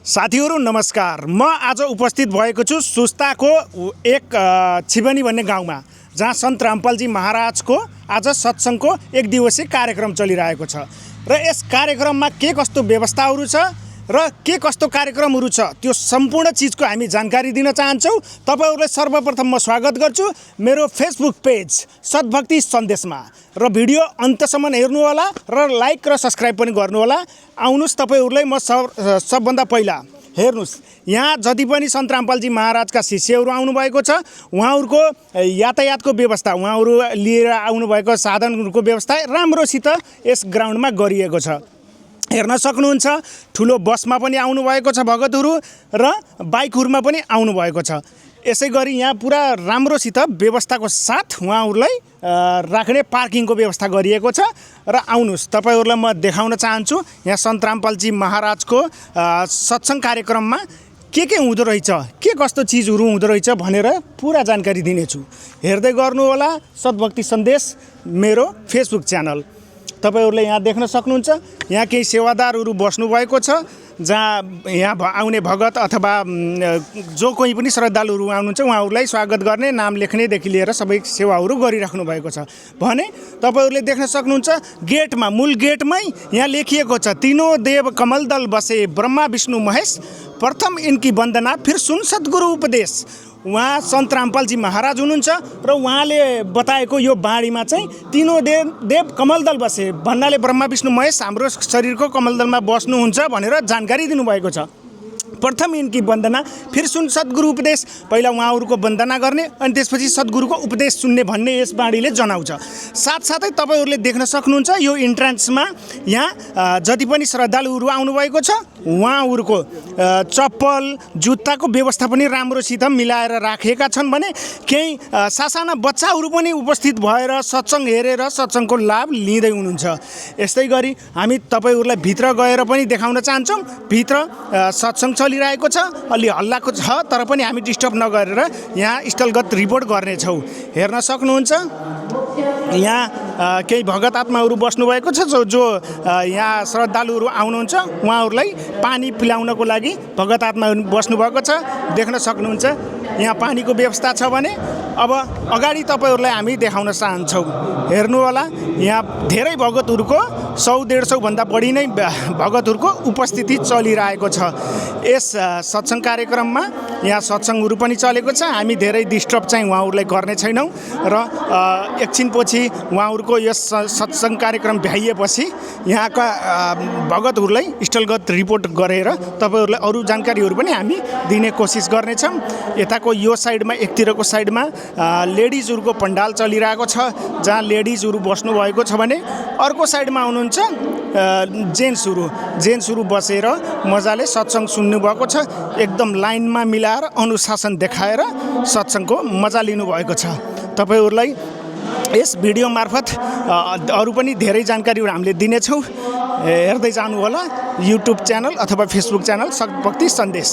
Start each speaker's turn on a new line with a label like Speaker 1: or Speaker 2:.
Speaker 1: साथीहरु नमस्कार। म आज उपस्थित भएको छु सुस्ताको एक छिबनी भन्ने गाउँमा, जहाँ सन्त रामपालजी महाराजको आज सत्संगको एक दिवसीय कार्यक्रम चलिरहेको छ र यस कार्यक्रममा के कस्तो व्यवस्थाहरू छ र के कस्तो कार्यक्रमहरू छ त्यो सम्पूर्ण चीजको हामी जानकारी दिन चाहन्छौं। तपाईहरुलाई सर्वप्रथम म स्वागत गर्छु मेरो फेसबुक पेज सद्भक्ति सन्देशमा र भिडियो अन्तसम्म हेर्नु होला र लाइक र सब्स्क्राइब पनि गर्नु होला। आउनुस् तपाईहरुलाई म सबभन्दा पहिला हेर्नुस्, यहाँ जति पनि सन्त रामपालजी महाराजका शिष्यहरू आउनु भएको छ उहाँहरुको यातायातको व्यवस्था, उहाँहरु लिएर आउनु भएको साधनहरुको व्यवस्था राम्रोसित यस ग्राउन्डमा गरिएको छ। हेर्न सक्नुहुन्छ, ठुलो बसमा पनि आउनु भएको छ भगतहरु र बाइकहरुमा पनि आउनु भएको छ। यसैगरी यहाँ पुरा राम्रोसित व्यवस्थाको साथ उहाँहरुलाई राख्ने पार्किङको व्यवस्था गरिएको छ र आउनुस् तपाईहरुलाई म देखाउन चाहन्छु यहाँ सन्त रामपालजी महाराजको सत्संग कार्यक्रममा के हुँदो रहेछ, के कस्तो चीजहरु हुँदो रहेछ भनेर पुरा जानकारी दिनेछु। हेर्दै गर्नु होला सद्भक्ति सन्देश मेरो फेसबुक च्यानल। तपाईहरुले यहाँ देख्न सक्नुहुन्छ, यहाँ केही सेवादारहरु बस्नु भएको छ, जहाँ यहाँ आउने भगत अथवा जो कोही पनि श्रद्धालुहरु आउनुहुन्छ उहाँहरुलाई स्वागत गर्ने, नाम लेख्नेदेखि लिएर सबै सेवाहरु गरिराख्नु भएको छ। भने तपाईहरुले देख्न सक्नुहुन्छ गेटमा, मूल गेटमै यहाँ लेखिएको छ, तीनों देव कमल दल बसे ब्रह्मा विष्णु महेश, प्रथम इनकी वन्दना फिर सुन सद्गुरु उपदेश। उहाँ सन्त रामपालजी महाराज हुनुहुन्छ र उहाँले बताएको यो बाणीमा चाहिँ तीनों देव कमलदल बसे भन्नाले ब्रह्मा विष्णु महेश हाम्रो शरीरको कमलदलमा बस्नुहुन्छ भनेर जानकारी दिनुभएको छ। प्रथम इनकी वन्दना फिर सुन सद्गुरु उपदेश, पहिला उहाँहरुको वन्दना गर्ने अनि त्यसपछि सद्गुरुको उपदेश सुन्ने भन्ने यस बाणीले जनाउँछ। साथसाथै तपाईहरुले देख्न सक्नुहुन्छ यो इन्ट्रान्समा यहाँ जति पनि श्रद्धालुहरु आउनु भएको छ उहाँहरुको चप्पल जुत्ताको व्यवस्था पनि राम्रोसित मिलाएर राखेका छन् भने केही सासाना बच्चाहरु पनि उपस्थित भएर सत्संग हेरेर सत्संगको लाभ लिँदै हुनुहुन्छ। यस्तै गरी हामी तपाईहरुलाई भित्र गएर पनि देखाउन चाहन्छौं। भित्र सत्संग चलिरहेको छ, अलि हल्लाको छ, तर पनि हामी डिस्टर्ब नगरेर यहाँ स्थलगत रिपोर्ट गर्ने छौं। हेर्न सक्नुहुन्छ यहाँ केही भगत आत्माहरु बस्नु भएको छ जो यहाँ श्रद्धालुहरु आउनुहुन्छ उहाँहरुलाई पानी पिलाउनको लागि भगत आत्माहरु बस्नु भएको छ। देख्न सक्नुहुन्छ यहाँ पानीको व्यवस्था छ भने अब अगाडि तपाईहरुलाई हामी देखाउन चाहन्छौं। हेर्नु होला यहाँ धेरै भगतहरुको 100-150 भन्दा बढी नै भगतहरुको उपस्थिति चलिरहेको छ। यस सत्संग कार्यक्रममा यहाँ सत्संगहरु पनि चलेको छ। हामी धेरै डिस्टर्ब चाहिँ उहाँहरुलाई गर्ने छैनौं र एकछिनपछि उहाँहरुको यस सत्संग कार्यक्रम भ्याइएपछि यहाँका भगतहरुलाई स्थलगत रिपोर्ट गरेर तपाईहरुलाई अरु जानकारीहरु पनि हामी दिने कोसिस गर्नेछौं। यताको यो साइडमा एकतिरको साइडमा लेडिजहरुको पण्डाल चलिरहेको छ, जहाँ लेडिजहरु बस्नु भएको छ भने अर्को साइडमा आउनुहुन्छ जेन्ट्सहरु बसेर मजाले सत्संग सुन्नु भएको छ। एकदम लाइनमा मिलाएर अनुशासन देखाएर सत्संगको मजा लिनु भएको छ। तपाईहरुलाई यस भिडियो मार्फत अरु पनि धेरै जानकारीहरु हामीले दिनेछौं। हेर्दै जानु होला युट्युब च्यानल अथवा फेसबुक च्यानल सद्भक्ति सन्देश।